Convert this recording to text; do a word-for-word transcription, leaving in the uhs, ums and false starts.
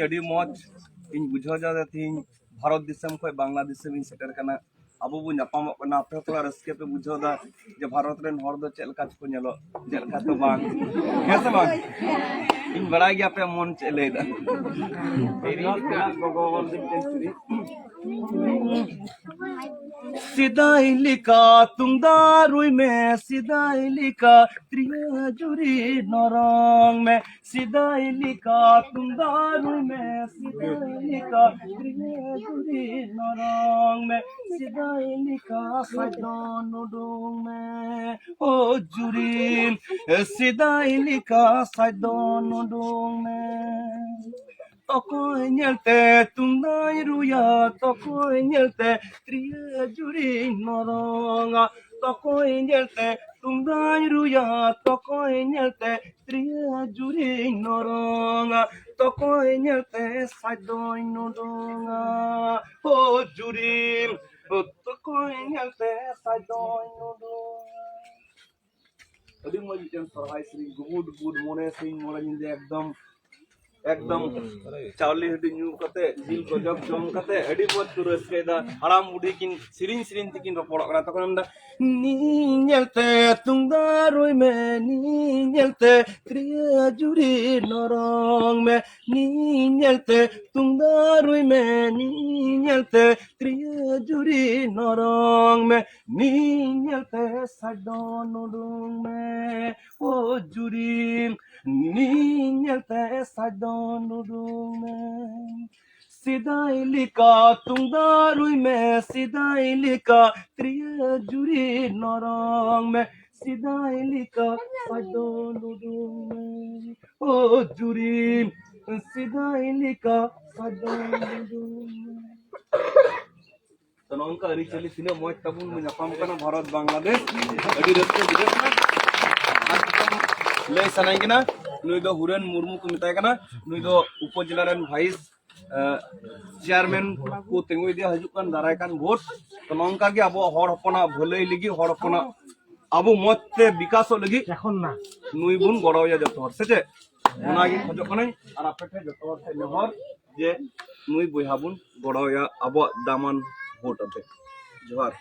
ᱟᱹᱰᱤ ᱢᱚᱡᱽ ᱤᱧ ᱵᱩᱡᱷᱟᱹᱣ ᱮᱫᱟ ᱛᱮᱦᱮᱧ ᱵᱷᱟᱨᱚᱛ ᱫᱤᱥᱚᱢ ᱠᱷᱚᱱ ᱵᱟᱝᱞᱟᱫᱮᱥ ᱤᱧ ᱥᱮᱴᱮᱨ ᱠᱟᱱᱟ᱾ ᱟᱵᱚ ᱵᱚᱱ ᱧᱟᱯᱟᱢᱚᱜ ᱠᱟᱱᱟ, ᱟᱯᱮ ᱦᱚᱸ ᱛᱷᱚᱲᱟ ᱨᱟᱹᱥᱠᱟᱹ ᱯᱮ ᱵᱩᱡᱷᱟᱹᱣ ᱮᱫᱟ ᱡᱮ ᱵᱷᱟᱨᱚᱛ ᱨᱮᱱ ᱦᱚᱲ ᱫᱚ ᱪᱮᱫ ᱞᱮᱠᱟ ᱪᱚᱠᱚ ᱧᱮᱞᱚᱜ, ᱪᱮᱫ ᱞᱮᱠᱟ ᱛᱚ ᱵᱟᱝ, ᱦᱮᱸ ᱥᱮ ᱵᱟᱝ? ᱤᱧ ᱵᱟᱲᱟᱭ ᱜᱮᱭᱟ ᱟᱯᱮᱭᱟᱜ ᱢᱚᱱ ᱪᱮᱫ ᱞᱟᱹᱭ ᱮᱫᱟ᱾ ᱥᱮᱫᱟᱭ ᱞᱮᱠᱟ ᱛᱩᱢᱫᱟᱜ ᱨᱩᱭ ᱢᱮ, ᱥᱮᱫᱟᱭ ᱞᱮᱠᱟ ᱛᱨᱤᱭᱳ ᱡᱩᱨᱤ ᱱᱚᱨᱚᱝ ᱢᱮ, ᱥᱮᱫᱟᱭ ᱞᱮᱠᱟ ᱛᱩᱢᱫᱟᱜ ᱨᱩᱭ ᱢᱮ, ᱥᱮᱫᱟᱭ ᱞᱮᱠᱟ ᱛᱨᱤᱭᱳ ᱡᱩᱨᱤ ᱱᱚᱨᱚᱝ ᱢᱮ, ᱥᱮᱫᱟᱭ ᱞᱮᱠᱟ ᱥᱟᱡᱽᱫᱚᱱ ᱩᱰᱩᱝ ᱢᱮ, ᱳ ᱡᱩᱨᱤ, ᱥᱮᱫᱟᱭ ᱞᱮᱠᱟ ᱥᱟᱡᱽᱫᱚᱱ ᱩᱰᱩᱝ ᱢᱮ᱾ ᱚᱠᱚᱭ ᱧᱮᱞᱛᱮ ᱛᱩᱢᱫᱟᱜ ᱨᱩᱭᱟ, ᱚᱠᱚᱭ ᱧᱮᱞᱛᱮ ᱛᱨᱤᱭᱳ ᱡᱩᱨᱤᱧ ᱱᱚᱨᱚᱝᱟ, ᱚᱠᱚᱭ ᱧᱮᱞᱛᱮ ᱛᱩᱢᱫᱟᱜ ᱨᱩᱭᱟ, ᱚᱠᱚᱭ ᱧᱮᱞᱛᱮ ᱛᱨᱤᱭᱳ ᱡᱩᱨᱤᱧ ᱱᱚᱨᱚᱝᱟ, ᱚᱠᱚᱭ ᱧᱮᱞᱛᱮ ᱥᱟᱡᱽᱫᱚᱧ ᱩᱰᱩᱝᱟ, ᱳ ᱡᱩᱨᱤ, ᱚᱠᱚᱭ ᱧᱮᱞᱛᱮ ᱥᱟᱡᱽᱫᱚᱧ ᱩᱰᱩᱝᱟ᱾ ᱟᱹᱰᱤ ᱢᱚᱡᱽ ᱢᱤᱫᱴᱮᱱ ᱥᱚᱨᱦᱟᱭ ᱥᱮᱨᱮᱧ, ᱜᱩᱵᱩᱰ ᱜᱩᱵᱩᱰ ᱢᱚᱬᱮ ᱥᱤᱧ ᱢᱚᱬᱮ ᱧᱤᱫᱟᱹ ᱮᱠᱫᱚᱢ, ᱮᱠᱫᱚᱢ ᱪᱟᱣᱞᱮ ᱦᱟᱺᱰᱤ ᱧᱩ ᱠᱟᱛᱮ, ᱡᱤᱞ ᱜᱚᱡᱚᱵ ᱡᱚᱢ ᱠᱟᱛᱮ ᱟᱹᱰᱤ ᱢᱚᱡᱽ ᱠᱚ ᱨᱟᱹᱥᱠᱟᱹᱭᱮᱫᱟ᱾ ᱦᱟᱲᱟᱢ ᱵᱩᱰᱷᱤ ᱠᱤᱱ ᱥᱮᱨᱮᱧ ᱥᱮᱨᱮᱧ ᱛᱮᱠᱤᱱ ᱨᱚᱯᱚᱲᱚᱜ ᱠᱟᱱᱟ᱾ ᱛᱚᱠᱷᱚᱱ ᱢᱮᱱᱫᱟ, ᱱᱤᱧ ᱧᱮᱞᱛᱮ ᱛᱩᱢᱫᱟᱜ ᱨᱩᱭ ᱢᱮ, ᱱᱤᱧ ᱧᱮᱞᱛᱮ ᱛᱨᱤᱭᱳ ᱡᱩᱨᱤ ᱱᱚᱨᱚᱝ ᱢᱮ, ᱱᱤᱧ ᱧᱮᱞᱛᱮ ᱛᱩᱢᱫᱟᱜ ᱨᱩᱭ ᱢᱮ, ᱱᱤᱧ ᱧᱮᱞᱛᱮ ᱛᱨᱤᱭᱳ ᱡᱩᱨᱤ ᱱᱚᱨᱚᱝ ᱢᱮ, ᱱᱤᱧ ᱧᱮᱞᱛᱮ ᱥᱟᱡᱽᱫᱚᱱ ᱩᱰᱩᱝ ᱢᱮ, ᱳ ᱡᱩᱨᱤ, ᱱᱤᱧ ᱧᱮᱞᱛᱮ ᱥᱟᱡᱽᱫᱚᱱ ᱩᱰᱩᱝ ᱢᱮ᱾ ᱥᱮᱫᱟᱭ ᱞᱮᱠᱟ ᱛᱩᱢᱫᱟᱜ ᱨᱩᱭ ᱢᱮ, ᱥᱮᱫᱟᱭ ᱞᱮᱠᱟ ᱛᱨᱤᱭᱳ ᱡᱩᱨᱤ ᱱᱚᱨᱚᱝ ᱢᱮ, ᱥᱮᱫᱟᱭ ᱞᱮᱠᱟ ᱥᱟᱡᱽᱫᱚᱱ ᱩᱰᱩᱝ ᱢᱮ, ᱳ ᱡᱩᱨᱤ, ᱥᱮᱫᱟᱭ ᱞᱮᱠᱟ ᱥᱟᱡᱽᱫᱚᱱ ᱩᱰᱩᱝ ᱢᱮ᱾ ᱛᱚ, ᱱᱚᱝᱠᱟ ᱟᱹᱨᱤᱪᱟᱹᱞᱤ ᱛᱤᱱᱟᱹᱜ ᱢᱚᱡᱽ ᱛᱟᱵᱚᱱ ᱵᱚᱱ ᱧᱟᱯᱟᱢ ᱠᱟᱱᱟ ᱵᱷᱟᱨᱚᱛ ᱵᱟᱝᱞᱟᱫᱮᱥ, ᱟᱹᱰᱤ ᱨᱟᱹᱥᱠᱟᱹ ᱵᱩᱡᱷᱟᱹᱜ ᱠᱟᱱᱟ᱾ ᱟᱨ ᱞᱟᱹᱭ ᱥᱟᱱᱟᱧ ᱠᱟᱱᱟ, ᱱᱩᱭ ᱫᱚ ᱦᱩᱨᱮᱱ ᱢᱩᱨᱢᱩ ᱠᱚ ᱢᱮᱛᱟᱭ ᱠᱟᱱᱟ, ᱱᱩᱭ ᱫᱚ ᱩᱯᱚᱡᱮᱞᱟ ᱨᱮᱱ ᱵᱷᱟᱭᱤᱥ, ᱟᱸ, ᱪᱮᱭᱟᱨᱢᱮᱱ ᱠᱚ ᱛᱤᱸᱜᱩ ᱤᱫᱤᱭᱟ ᱦᱤᱡᱩᱜ ᱠᱟᱱ ᱫᱟᱨᱟᱭ ᱠᱟᱱ ᱵᱷᱳᱴ᱾ ᱛᱚ, ᱱᱚᱝᱠᱟ ᱜᱮ ᱟᱵᱚᱣᱟᱜ ᱦᱚᱲ ᱦᱚᱯᱚᱱᱟᱜ ᱵᱷᱟᱹᱞᱟᱹᱭ ᱞᱟᱹᱜᱤᱫ, ᱦᱚᱲ ᱦᱚᱯᱚᱱᱟᱜ ᱟᱵᱚ ᱢᱚᱡᱽ ᱛᱮ ᱵᱤᱠᱟᱥᱚᱜ ᱞᱟᱹᱜᱤᱫ ᱮᱠᱷᱚᱱ ᱱᱟ ᱱᱩᱭ ᱵᱚᱱ ᱜᱚᱲᱚᱣᱟᱭᱟ ᱡᱚᱛᱚ ᱦᱚᱲ, ᱥᱮ ᱪᱮᱫ? ᱚᱱᱟᱜᱮ ᱠᱷᱚᱡᱚᱜ ᱠᱟᱹᱱᱟᱹᱧ᱾ ᱟᱨ ᱟᱯᱮ ᱴᱷᱮᱱ ᱡᱚᱛᱚ ᱦᱚᱲ ᱴᱷᱮᱱ ᱱᱮᱦᱚᱨ ᱡᱮ ᱱᱩᱭ ᱵᱚᱭᱦᱟ ᱵᱚᱱ ᱜᱚᱲᱚᱭᱟ ᱟᱵᱚᱣᱟᱜ ᱫᱟᱢᱟᱱ ᱵᱷᱳᱴ ᱟᱛᱮ᱾ ᱡᱚᱦᱟᱨ᱾